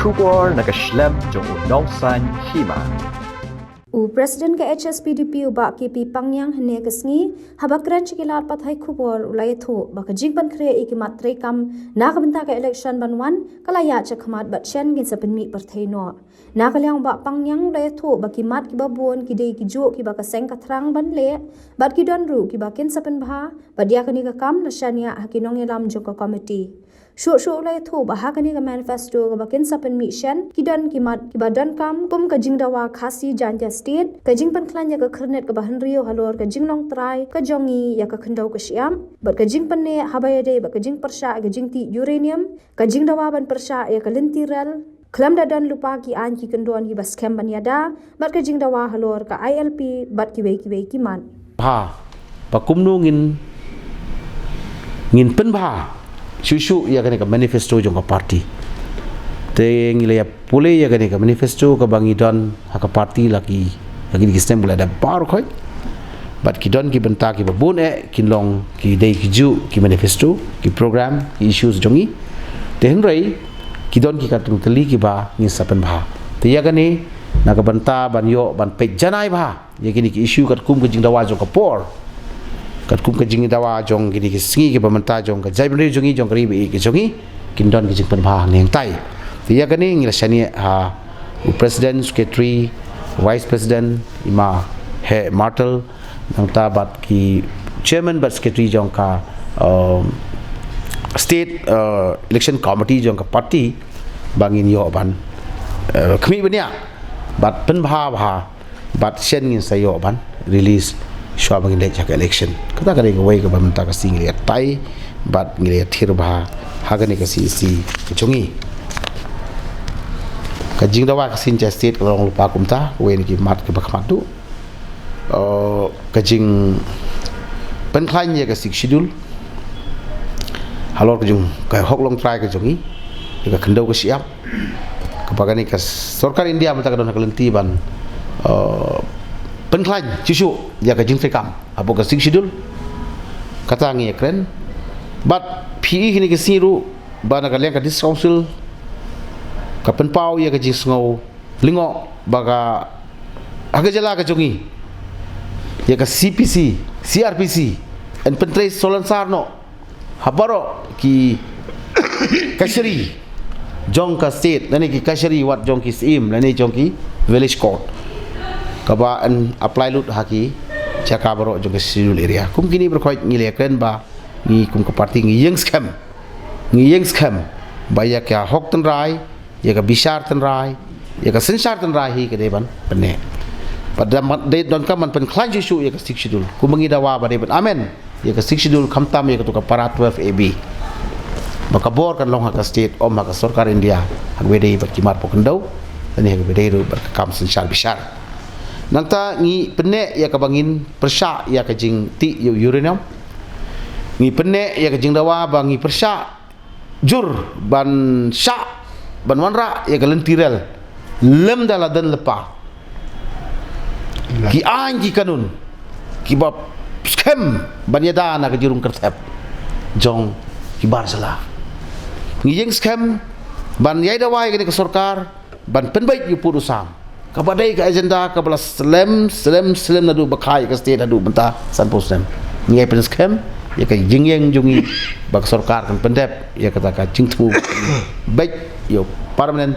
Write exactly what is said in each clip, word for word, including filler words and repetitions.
Khubor na ka shlem jong u Nongsaiñ Hima. U President ka H S P D P u Bah K P Pangyang hynne ka sngi, haba kren sha ki lad pathai khubor, u la ïathuh ba ka jingpynkhreh ïa ki mat treikam na ka bynta ka election ban wan ka la ïaid shakhmat bad shen kin sa pynmih pyrthei noh. Na ka liang u Bah Pangyang u la ïathuh ba ki mat kiba bun ki dei kijuh kiba ka seng ka thrang ban leh, bad ki don ruh kiba kin sa pynbha, bad ïa kane ka kam la shaniah ha ki nongïalam jong ka komiti. Shuh shuh u la ïathuh ba ha kane ka manifesto kaba kin sa pynmih shen, ki don ki mat kiba donkam kum ka jingdawa Khasi Jaintia State, ka jingpynkhlaiñ ïa ka khyrnit kaba hynriew halor ka jinglong trai ka jong ngi ïa ka khyndew ka shyiap, bad ka jingpynneh haba ïadei bad ka jingpyrshah ïa ka jingtih uranium, ka jingdawa ban pyrshah ïa ka lynti rel, khlem da don lypa ki aiñ ki kyndon kiba skhem ban ïada, bad ka jingdawa halor ka I L P bad kiwei kiwei ki mat. Bha, ba kumno ngin, ngin pynbha shuh shuh ïa kane ka manifesto jong ka party. Te ngi la ïa pule ïa kane ka manifesto kaba ngi don ha ka party la ki, la ki, ki snem ba la dep baroh khoit. Bad ki don ki bynta kiba bun eh, kin long ki dei kijuh ki manifesto, ki program, ki issues jong ngi. Te hynrei ki don ki katkum tylli kiba ngin sa pynbha. Te ïa kane na ka bynta ban ïoh ban peit janai bha ïa kine ki issue katkum ka jingdawa jong ka por, katkum ka jingdawa jong kine ki sngi kiba mynta jong ka jaitbynriew jong ngi, jong ka ri baieit ka jong ngi, kin don ki jingpynbha hangtai. Te ïa kane ngi la shaniah ha u President, Secretary, Vice President, i Ma Heh Martel, nangta bad ki Chairman bad Secretary jong ka, um, State, uh, Election Committee jong ka party, ba ngin ïoh ban, uh, khmih bniah bad pynbha bha bad shen ngin sa ïoh ban release shuwa ba ngin leit ha ka election. Kata ka dei kawei kaba mynta ka sngi ngi la ïatai bad ngi la ïathir bha ha kane ka C E C ka jong ngi. Ka jingdawa ka Jaintia State ka long lypa kumta, kawei na ki mat kiba kham haduh. Uh, ka jingpynkhlaiñ ïa ka Sixth Schedule halor ka jong ka hok long trai ka jong ngi, ïa ka khyndew ka shyiap, kaba kane ka sorkar India mynta ka don ha ka lynti ban, uh, pynkhlaiñ shuh shuh ïa ka jingtreikam hapoh ka Sixth Schedule. Kata ngi ïakren. Bad phi i kine ki sngi ruh ba na ka liang ka District Council ka pynpaw ïa ka jingsngew lyngngoh ba ka ha ka jylla ka jong ngi, ïa ka C P C, C R P C yn pyntrei solansar noh ha baroh ki kashari jong ka state, lane ki kashari wat jong ki syiem, lane jong ki village court, kaba yn apply lut ha ki jaka baroh jong ka schedule area. Kum kine baroh khoit ngi la ïakren ba ngi kum ka party ngi ïeng skhem, ngi ïeng skhem ba ïa ka hok tynrai, ïa ka bishar tynrai, ïa ka synshar tynrai hi ka dei ban pynneh. Bad da man, dei donkam ban pynkhlaiñ shuh shuh ïa ka Sixth Schedule. Kumba ngi dawa ba dei ban amend ïa ka Sixth Schedule, khamtam ïa kato ka para twelve A B, ba ka bor kan long ha ka state, ym ha ka sorkar India, ha kaba ïadei bad ki mat ba khyndew, lane ha kaba ïadei ruh bad ka kam synshar bishar. Nangta ngi pynneh ïa kaba ngin pyrshah ïa ka jingtih ïa u uranium. Ngi pynneh ïa ka jingdawa ba ngi pyrshah jur ban shah, ban wanrah ïa ka lynti rel lymda la don lypa ki aiñ ki kanun kiba skhem ban ïada na ka jingrung kyrthep jong ki bar jylla. Ngi ïeng skhem ban ïai dawa ïa kane ka sorkar ban pynbeit ïa u pud u sam, kaba dei ka agenda kaba la slem slem slem naduh ba kha ïa ka state haduh mynta sanphew snem. Ngi ïai pynskhem ïa ka jingïeng jong ngi ba ka sorkar kan pyndep ïa kata ka jingthmu beit ïa u permanent,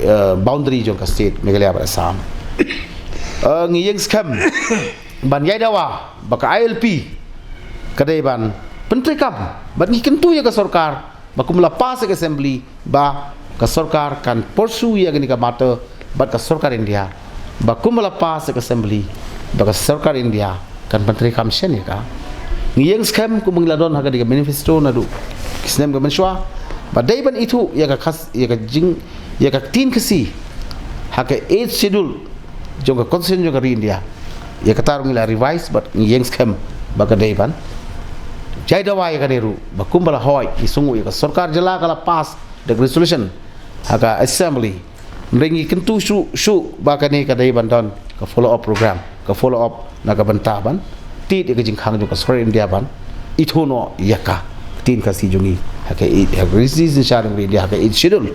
eh, boundary jong ka state Meghalaya bad Assam. Eh, ngi ïeng skhem ban ïai dawa ba ka I L P ka dei ban pyntreikam, bad ngi kyntu ïa ka sorkar ba kumba la pass ïa ka assembly ba ka sorkar kan pursue ïa kane ka matter bad ka sorkar India, ba kumba la pass ïa ka assembly ba ka sorkar India kan pyntreikam shen ïa ka. Ngi ïeng skhem kumba ngi la don ha kane ka manifesto naduh ki snem ka mynshuwa, ba dei ban ithuh ïa ka khas, ïa ka jing, ïa ka ktien Khasi ha ka eighth schedule jong ka constitution jong ka ri India. Ïa kata ruh ngi la revise bad ngi ïeng skhem ba ka dei ban jai dawa ïa kane ruh, ba kumba la hoi, ngi sngew ïa ka sorkar jylla ka la pass da ka resolution ha ka assembly. Hynrei ngi kyntu shuh shuh ba kane ka dei ban don ka follow up program, ka follow up na ka bynta ban tied ïa ka jingkhang jong ka sorkar India ban ithuh noh ïa ka ktien Khasi jong ngi ha ka eighth, ha ka eighth schedule.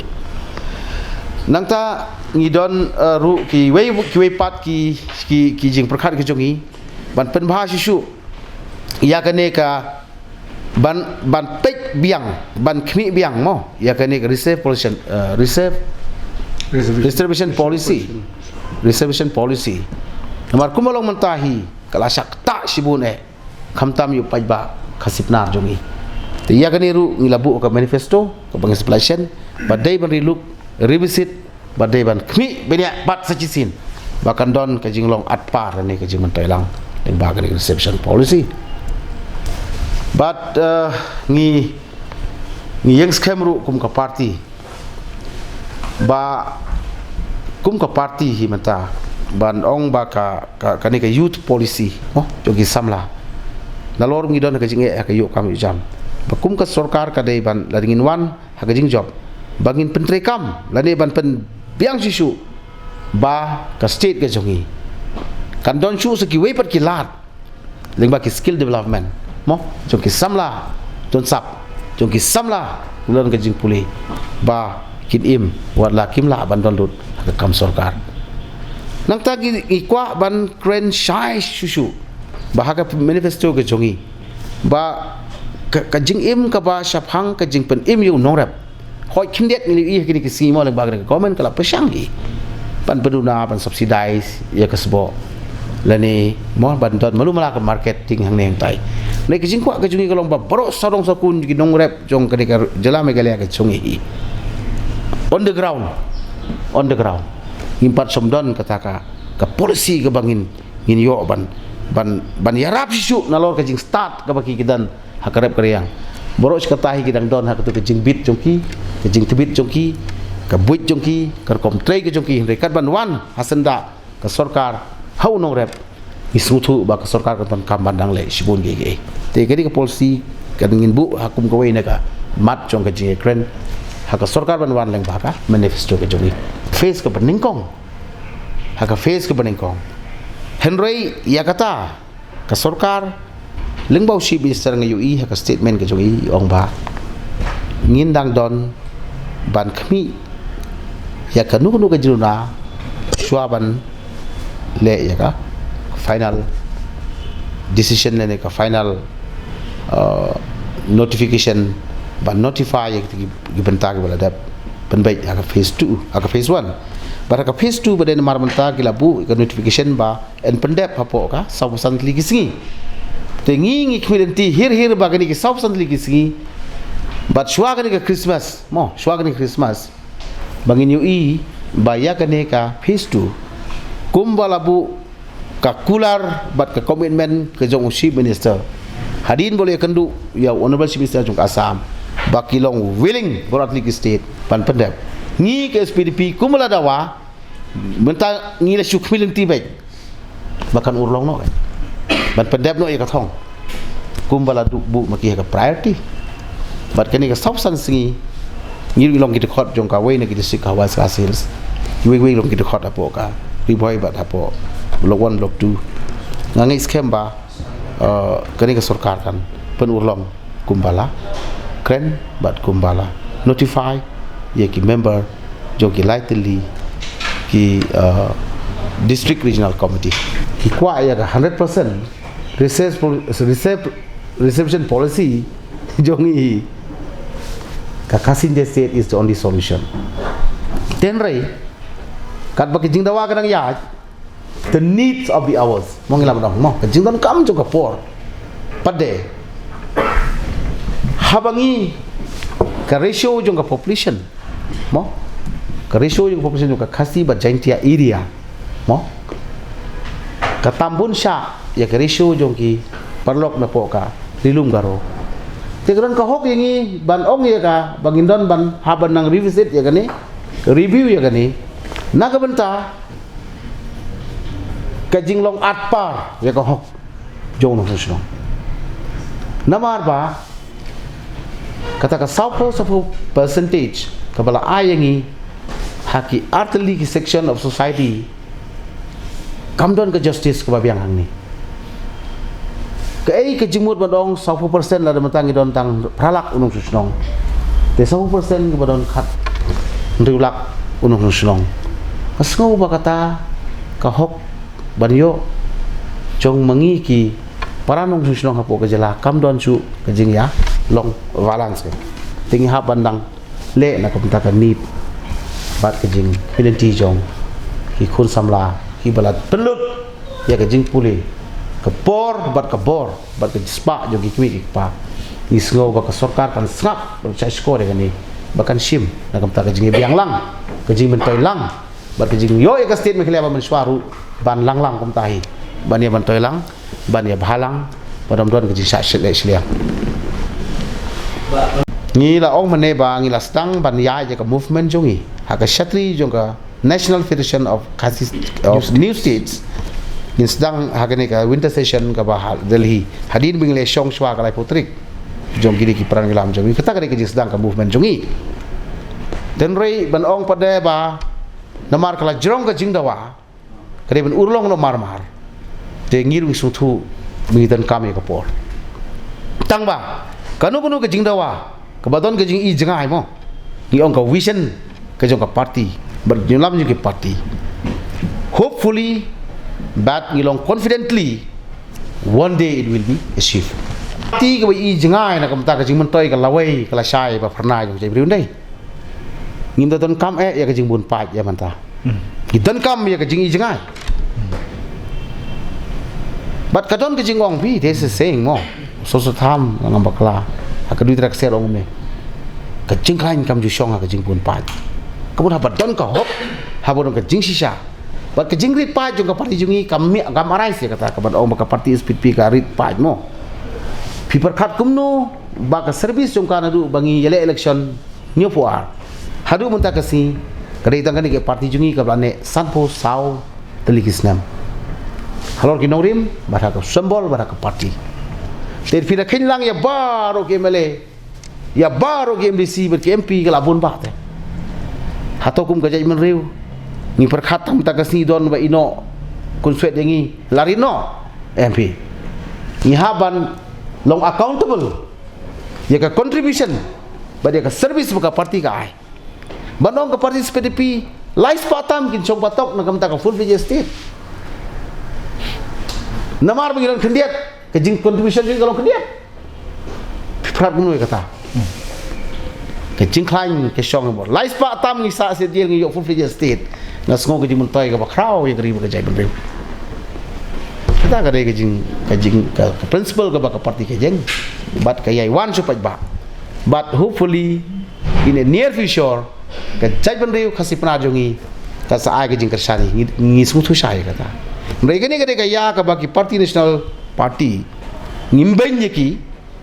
Nangta ngi don, eh, ruh kiwei, kiwei pat ki, ki, ki jingpyrkhat ki jong ngi ban pynbha shuh shuh ïa kane ka ban, ban peit biang, ban khmih biang mo ïa kane ka reserve position, eh, reserve, reservation policy. Reservation policy. Namar kumba long mynta hi ka la shah ktah shibun eh. Khamtam ïa u paidbah Khasi Pnar jong ngi. Te ïa kane ruh ngi la buh ka manifesto kaba ngi supply shen ba dei ban relok, revisit, ba dei ban khmih bniah pat sa shisien ba kan don ka jinglong atpar ne ka jingmyntoi lang lyngba kane ka reservation policy. Bad, eh, ngi, ngi ïeng skhem ruh kum ka party ba kum ka party hi mynta ban ong ba ka, ka, kane ka youth policy mo jong ki samla. Nalor ngi don ka jingeh ha ka ïoh kam ïoh jam ba kum ka sorkar ka dei ban, lada ngin wan ha ka jingjop ba ngin pyntreikam lane ban pynbiang shuh shuh ba ka state ka jong ngi kan don shuh sa kiwei pat ki lad lyngba ki skill development mo jong ki samla don sap, jong ki samla don ka jingpule ba kin im wat la kim lah ban don lut ha ka kam sorkar. Nangta ngi, ngi kwah ban kren shai shuh shuh ba ha ka manifesto ka jong ngi ba ka, ka jingim kaba shaphang ka jingpynim ïa u nongrep. Hoi khyndiat ngi la ïohi ha kine ki sngi mo lyngba kane ka government ka la pyrshang hi ban pynduna, ban subsidize ïa ka sboh lane mo ban don malu mala ka marketing hangne hangtai. Nai ka jingkwah ka jong ngi ka long ba baroh sawdong sawkun ki nongrep jong kane ka jylla Meghalaya ka jong ngi hi on the ground, on the ground ngim pat shym don kata ka, ka policy kaba ngin, ngin ïoh ban, ban, ban ïarap shuh shuh nalor ka jingstad kaba ki, ki don ha ka rep ka riang. Baroh shi katta hi ki dang don ha katu ka jingbit jong ki, ka jingtbit jong ki, ka buit jong ki, ka rukom trei ka jong ki, hynrei kat ban wan ha syndah ka sorkar ha u nongrep ngi sngewthuh ba ka sorkar kan donkam ban dang leh shibun kiei kiei. Te kane ka policy kan ngin buh ha kum kawei na ka mat jong ka jingïakren ha ka sorkar ban wan lyngba ka manifesto ka jong ngi. Phase kaba nyngkong, ha ka phase kaba nyngkong. Hynrei ïa kata ka sorkar lyngba u Chief Minister nga ïohi ha ka statement ka jong i ong ba ngin dang don ban khmih ïa kano kano ka jingduna shuwa ban leh ïa ka final decision lane ka final, uh, notification ban notify ïa ki, ki bynta kiba la dep pynbeit ha ka phase two, ha ka phase one. Bad ha ka phase two ba dei namar mynta ki la buh ïa ka notification ba yn pyndep hapoh ka sawphew san tylli ki sngi. Te ngi ngi khmih lynti hir hir ba kane ki sawphew san tylli ki sngi bad shuwa kane ka Christmas mo, shuwa kane ka Christmas ba ngin ïohi ba ïa kane ka phase two kumba la buh ka kular bad ka commitment ka jong u Chief Minister hadien ba u la ïakynduh ïa u Honorable Chief Minister jong ka Assam ba ki long willing baroh tylli ki state ban pyndep. Ngi ka S P D P kumba la dawa mynta ngi la shu khmih lynti beit ba kan urlong noh beit ban pyndep noh ïa ka thong kumba la duh buh ma ki ha ka priority. Bad kane ka sawphew san sngi ngi ruh ngi long ki dkhot jong kawei na ki district ha West Khasi Hills, kiwei kiwei long ki dkhot hapoh ka Ri Bhoi bad hapoh Block One, Block Two. Nga ngeit skhem ba, uh, kane ka sorkar kan pynurlong kumba la kren bad kumba la notify ïa ki member jong ki lai tylli ki, uh, District Regional Committee. Ki kwah ïa ka hundred percent reserve pol-, reserve, reservation policy jong i. Ka Khasi Indian State is the only solution. Hynrei katba ki jingdawa ka dang ïaid, the needs of the hours mo ngi la ba dang mo ka jingdonkam jong ka por pat de haba ngi ka ratio jong ka population mo, ka ratio jong ka population jong ka Khasi bad Jaintia area mo ka tam bun sha ïa ka ratio jong ki paralok napoh ka Ri Lum Garo. Te ka don ka hok ïa ngi ban ong ïa ka ba ngin don ban hap ban nang revisit ïa kane, review ïa kane na ka bynta ka jinglong atpar ïa ka hok jong u nongshong shnong. Namar ba kata ka sawphew, sawphew percentage kaba la ai ïa ngi ha ki artylli ki section of society kam don ka justice kaba biang hangne. Kaei ka jingmut ban ong sawphew percent lada mynta ngi don tang phra lak u nongshong shnong? Te sawphew percent kiba don khathynriew lak u nongshong shnong. Nga sngew ba kata ka hok ban ïoh jong ma ngi ki para nongshong shnong hapoh ka jylla kam don shuh ka jingïalong balance. Te ngi hap ban dang leh na ka bynta ka need bad ka jingpynlynti jong ki khun samla kiba la pynlut ïa ka jingpule ka por bad ka bor bad ka spah jong ki kmie ki kpa. Ngi sngew ba ka sorkar kan sngap bad shah shkor ïa kane, ba kan shim na ka bynta ka jingbiang lang, ka jingmyntoi lang bad ka jingïoh ïa ka state Meghalaya ba mynshuwa ruh ban lang lang kumta hi, ban ïa myntoi lang, ban ïa bha lang, ba dang don ka jingshah shiliang shiliang. Ngi la ong mynne ba ngi la sdang ban ïaid ïa ka movement jong ngi ha ka shatri jong ka National Federation of Khasi of New States. Ngin sdang ha kane ka winter session kaba ha Delhi hadien ba ngi la shong shuwa ka laiphew tarik jong kine ki program jong ngi. Kata ka dei ka jingsdang ka movement jong ngi. Hynrei ban ong pat de ba namar ka la jrong ka jingdawa, ka dei ban urlong noh marmar. Te ngi ruh ngi sngewthuh ba ngi donkam ïa ka por. Tang ba kano kano ka jingdawa kaba don ka jingïohi jngai mo, ngi ong ka vision ka jong ka party bad ka jingïalam jong ka party. Hopefully, bad ngi long confidently, one day it will be achieved. Party kaba ïohi jngai na ka bynta ka jingmyntoi ka lawei ka lashai ba phyrnai jong ka jaitbynriew, ym dei. Ngim da donkam eh ïa ka jingbun paid ïa mynta. Ngi donkam ïa ka jingïohi jngai. Bad ka don ka jingong phi, there's a saying mo, sngewsih tham ngam bakla ha ka dui trai ka ser, ong me, ka jingkhlaiñ kam ju shong ha ka jingbun paid. Ka mut haba don ka hok, haba don ka jingshisha bad ka jingrit paid jong ka party jong ngi kam mih, kam arai se kata ka ban ong ba ka party S P P ka rit paid mo. Phi pyrkhat kumno ba ka service jong ka naduh ba ngi ïaleh election hynñiewphew ar haduh mynta ka sngi, ka dei tang kane ka party jong ngi kaba la neh sanphew saw tylli ki snem halor ki nongrim bad ha ka symbol bad ha ka party. Te phi da kheiñ lang ïa baroh ki M L A, ïa baroh ki M D C bad ki M P ka la bun bah te. Hato kum ka jaitbynriew ngi pyrkhat tang mynta ka sngi don ba ïehnoh khunswet ïa ngi, la rit noh? Em phi. Ngi hap ban long accountable ïa ka contribution bad ïa ka service ba ka party ka ai. Ban ong ka party S P D P lai spah tam kin shong patok na ka bynta ka full fledged state. Namar ba ngi long khyndiat, ka jing contribution jong ngi ka long khyndiat. Phi pyrkhat kumno ïa kata? Ka jingkhlaiñ ka shong bor. Lai spah tam ngi sah sha jail, ngi ïoh full fledged state. Nga sngew ka jingmyntoi kaba khraw ïa ka ri bad ka jaitbynriew. Kata ka dei ka jing, ka jing, ka, ka principle kaba ka party ka jeng. Bad ka ïai wan sha paidbah. But hopefully, in the near future, ka jaitbynriew Khasi Pnar jong ngi ka sa ai ka jingkyrshan, ngi, ngi sngewthuh shai kata. Hynrei kane ka dei ka ïa kaba ki party, National Party, ngim beiñ ïa ki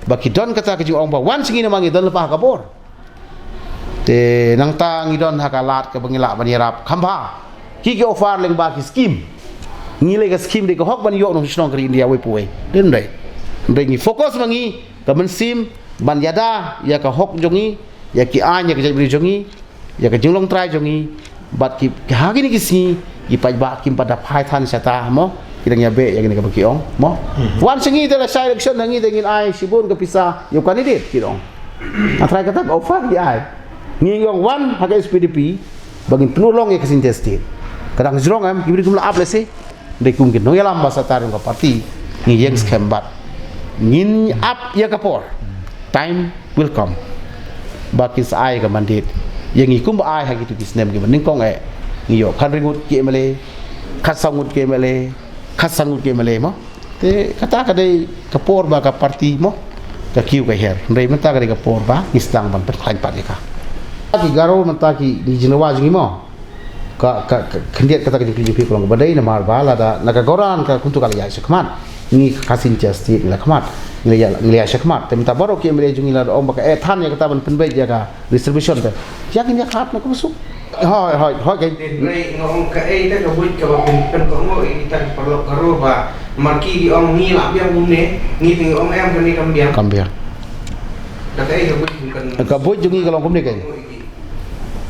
ba ki don kata ka jingong ba wan sha ngi namar ngi don lypa ha ka bor. Te nangta ngi don ha ka lad kaba ngi lah ban ïarap kham bha. Ki, ki offer lyngba ki scheme. Ngi leh ka scheme, dei ka hok ban ïoh nongshong shnong ka ri India wei pa wei. Dei ym dei? Hynrei ngi focus ma ngi ka mynsiem ban ïada ïa ka hok jong ngi, ïa ki aiñ, ïa ka jaitbynriew jong ngi, ïa ka jinglong trai jong ngi. Bad ki, ki ha kine ki sngi ki paidbah kim pat da phai than shata mo, ki dang ïa beh ïa kine kaba ki ong mo. Wan sha ngi te lashai election ha ngi te ngin ai shibun ka pisa ïa u candidate, ki ong. Nga trai kata ka offer ki ai. Ngi ong wan ha ka S P D P ba ngin pynurlong ïa ka Khasi Jaintia State. Ka dang jrong em, ki briew kim lah ap lehse. Dei kum ki nongïalam ba sah tang jong ka party, ngi ïeng skhem bad ngin ap ïa ka por. Time will come ba kin sa ai ka mandate ïa ngi kumba ai ha kitu ki snem kiba nyngkong eh. Ngi ïoh khathynriew ngut ki M L A, khatsaw ngut ki M L A, khatsan ngut ki M L A mo. Te kata ka dei ka por ba ka party mo ka kiew ka hiar. Hynrei mynta ka dei ka por ba ngi sdang ban pynkhlaiñ pat ïa ka. Ki Garo mynta ki, ki jingdawa jong ngi mo. Ka, ka, ka khyndiat kata ka jingkylli jong phi ka long kaba dei namar ba lada na ka Gawran ka kumtu ka la ïaid shakhmat. Ngi ka Khasi Jaintia State ngi la khmat, ngi la ïa, ngi la ïaid shakhmat. Te mynta baroh ki M L A jong ngi la da ong ba ka eh than ïa kata ban pynbeit ïa ka reservation te. Ïa ngin ïa khad na ka bsuk. Hoi, hoi, hoi, kai. Te hynrei nga ong kaei te ka buit kaba pyn, pynkohnguh ïa kita ki paralok Garo ba namar ki, ki ong ngi lah biang kumne, ngi te ngi ong em kane kam biang. Kam biang. Da kaei ka buit pyn, pyn, ka buit jong ngi ka long kumne kai.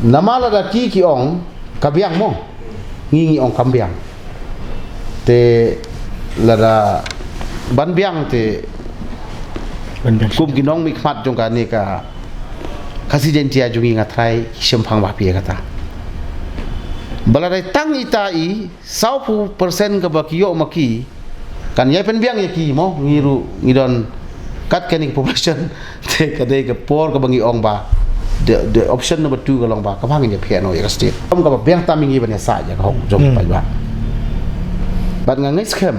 Namar lada ki, ki ong ka biang mo, ngi, ngi ong kam biang. Te lada ban biang te, ban biang, kum ki nongmihkhmat jong kane ka Khasi Jaintia jong ngi nga trai ki shemphang ba phi ïa kata. Ba la dei tang ita i, saw phew percent kaba ki ïoh ma ki, kan ïai pynbiang ïa ki mo, ngi ruh, ngi don kat kane ka population, te ka dei ka por kaba ngi ong ba, the, the option number two ka long ba, kaba ngin ïa phiah noh ïa ka state. Ym kaba biang tam ïa ngi ban ïa sah ïa ka hok jong ki paidbah. Bad nga ngeit skhem,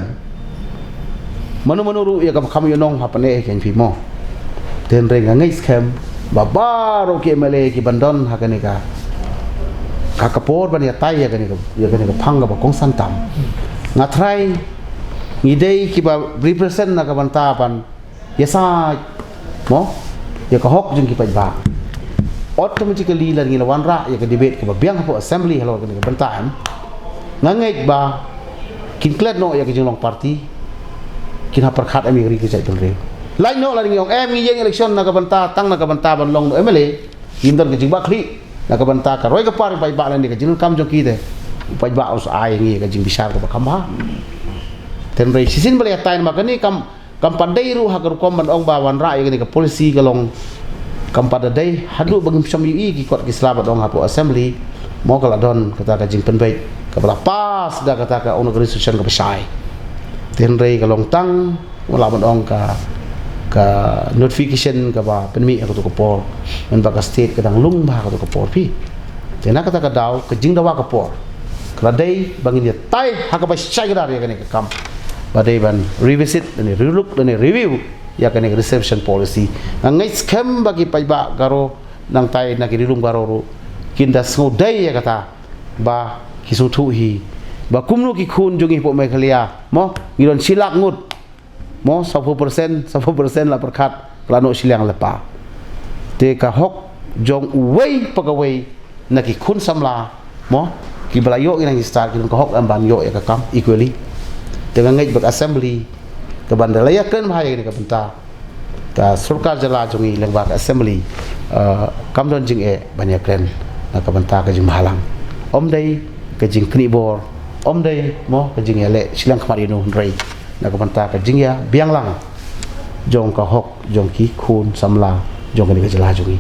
mano mano ruh ïa kaba kham ïohnong hapdeng ïa ki phi mo. Te hynrei nga ngeit skhem, ba baroh ki M L A ki ban don ha kane ka, ka ka por ban ïa tai ïa kane ka, ïa kane ka phang kaba kongsan tam. Nga trai, ngi dei kiba represent na ka bynta ban ïa sah mo, ïa ka hok jong ki paidbah. Automatically lada ngi la wanrah ïa ka debate kaba biang hapoh assembly halor kane ka bynta em, nga ngeit ba kin klet noh ïa ka jinglong party, kin hap pyrkhat em ïa ka ri ka jaitbynriew. Lait noh lada ngi ong em ngi ïeng election na ka bynta, tang na ka bynta ban long noh M L A, ngim don ka jingbakla na ka bynta ka roi ka par paidbah lane ka jingkam jong ki te. Paidbah u sa ai ngi ka jingbishar kaba kham bha. Te hynrei shisien ba la ïa tai ma kane kam, kam pat dei ruh ha ka rukom ban ong ba wanrah ïa kane ka policy ka long, kam pat da dei haduh ba ngim shym ïohi ki kot ki sla ban ong hapoh assembly mo, ka la don kata ka jingpynbeit kaba la pass da kata ka organisation kaba shai. Te hynrei ka long tang, wala ban ong ka, ka notification kaba pynmih ha kato ka por, mynba ka state ka dang lung bha ha kato ka por phi. Te na kata ka daw ka jingdawa ka por, ka la dei ba ngin ïa tai ha kaba shai kdar ïa kane ka kam, ba dei ban revisit lane relook lane review ïa kane ka reservation policy. Nga ngeit skhem ba ki paidbah Garo nangtai na ki ri lum Garo ruh kin da sngewdei ïa kata, ba ki sngewthuh hi ba kumno ki khun jong ngi hapoh Meghalaya mo, ngi don shi lak ngut mo, saw phew percent, saw phew percent la pyrkhat la noh shiliang lypa. Te ka hok jong uwei pa kawei na ki khun samla mo, kiba la ïoh ïa ka nongshun, ki don ka hok em ban ïoh ïa ka kam equally. Te nga ngeit ba ka assembly ka ban da la ïakren bha ïa kane ka bynta, ka sorkar jylla jong ngi lyngba ka assembly, eh, kam don jingeh ban ïakren na ka bynta ka jingbhalang. Ym dei ka jingknieh bor, ym dei mo ka jingïaleh shiliang khmat ïano, hynrei na ka bynta ka jingïabiang lang jong ka hok jong ki khun samla jong kane ka jylla jong ngi.